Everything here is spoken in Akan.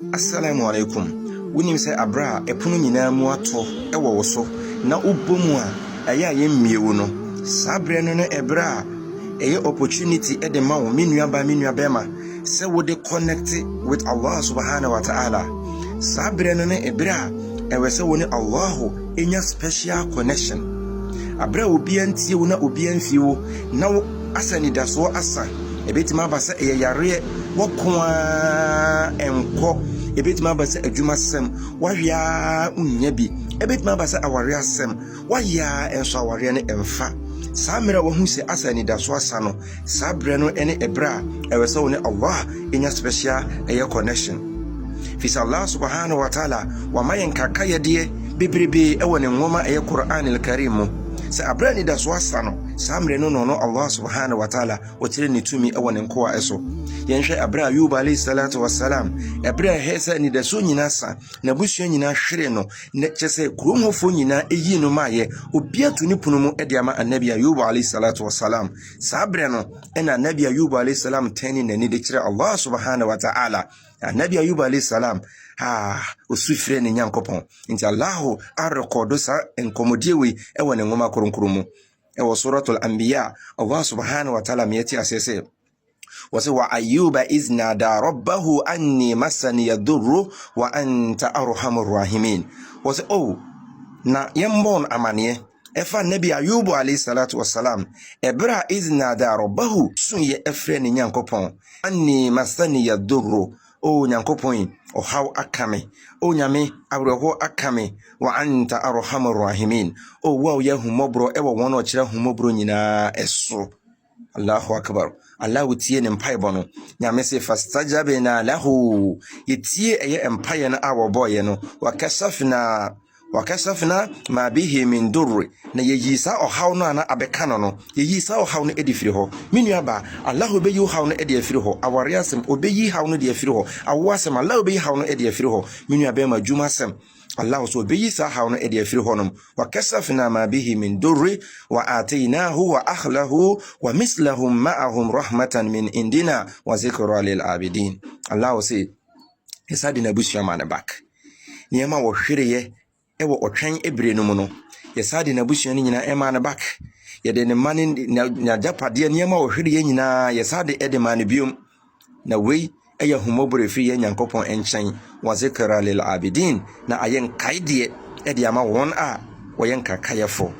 Assalamu alaikum. Wonim sɛ aberɛ a ɛpono nyinaa mu ato wɔ wo so na wobɔ mu a ɛyɛ a yɛmmie wo no, saa berɛ no ne ɛberɛ a ɛyɛ opportunity de ma wo, me nua baa, me nua bɛrima, sɛ wode connect with Allah subhanahu wa ta'ala. Saa berɛ no ne ɛberɛ a ɛwɛ sɛ wo ne Allahu nya special connection. Aberɛ a obiara ntie wo na obiara mfie wo na wo asa anidasoɔ asa. Ɛbɛtumi aba sɛ ɛyɛ yareɛ, wɔko ara ɛnkɔ. Ɛbɛtumi aba sɛ adwumasɛm, wahwɛ ara wonnya bi. Ɛbɛtumi aba sɛ awareɛ asɛm, wayɛ ara nso awareɛ no ɛmfa. Saa mmerɛ a wahu sɛ asa anidasoɔ asa no, saa berɛ no ne ɛberɛ a ɛwɔ sɛ wo ne Allah nya special ɛyɛ connection. Firi sɛ Allah subhanahu wa ta'ala wama yɛn kakayɛdeɛ bebrebe ɛwɔ ne nwoma ɛyɛ Qur'an al-Karim mu. Sɛ aberɛ a anidasoɔ asa no, saa mmerɛ no na ɔno Allah subhanahu wa ta'ala ɔkyerɛ ne tumi ɛwɔ ne nkoa ɛso. Yɛnhwɛ aberɛ a Ayub alayhi salatu wasalam, ɛberɛ a ɛhɛ sɛ anidasoɔ nyinaa sa, n'abusua nyinaa hwere no, na kyɛ sɛ kurom hɔfoɔ nyinaa ɛyii no maayɛ, obi ato ne pono mu de ama Anabi Ayub alayhi salatu wasalam. Saa berɛ no, ɛna Anabi Ayub alayhi salam tɛne n'ani de kyerɛ Allah subhanahu wa ta'ala. Anabi Ayub alayhi salam, ah, osu frɛ ne Nyankopɔn. Nti Allahu arekɔdo saa nkɔmmɔdie wei ɛwɔ ne nwoma kronkron mu. Ɛwɔ Suratul Anbiya, Allah subhanahu wa ta'ala meɛte aseɛ sɛ, wɔsɛ wa ayuba iz nada rabbahu anni masani yadurru wa anta arhamur rahimin. Wɔsɛ, oh, na yɛmmɔ no amaneɛ ɛfa Nabi Ayubu alayhi salatu wasalam, ɛberɛ a iz nada rabbahu suyɛ ɛfrɛ ne Nyankopɔn, anni masani yadurru, O Nyankopɔn yi, ɔhaw aka me. O Nyame, awerɛhoɔ aka me. Wa anta arhamur rahimin. O wo a woyɛ ahummɔborɔ ɛwɔ wɔn a ɔkyerɛ ahummɔborɔ nyinaa ɛso. Allahu akbar. Allah tie ne mpaebɔ no. Nyame se fastajabna lahu. Yɛtie ɛyɛ mpaeɛ no a wɔbɔeɛ no. Wakashafna wakashafna ma bihi min durri. Na yɛyii saa ɔhaw no a na abɛka no no. Yɛyii saa ɔhaw no de firi hɔ. Me nua ba, Allah bɛyi wo haw no de afiri hɔ. Awareɛ asɛm, ɔbɛyi haw no de afiri hɔ. Awoɔ asɛm, Allah bɛyi haw no de afiri hɔ. Me nua bɛrima, adwuma asɛm, Allah so ɔbɛyi saa haw no de afiri hɔnom. Wakashafna ma bihi min durri wa atainahu wa ahlahu wa mislahum ma'ahum rahmatan min indina wa zikra lil abidin. Allah se, yɛsa de n'abusua ma no back. Nneɛma a wɔhwereeɛ wɔ ɔtwɛn bere no mu no, yɛsan de n'abusua no nyinaa maa no back. Yɛde ne mma ne n'agyapadeɛ, nneɛma a ɔhwereeɛ nyinaa, yɛsan de de maa no biom. Na wei yɛ ahummɔborɔ ɛfiri yɛn Nyankopɔn nkyɛn, wa zikra lil abidin, na ayɛ nkaedeɛ de ama wɔn a wɔyɛ nkakayɛfo.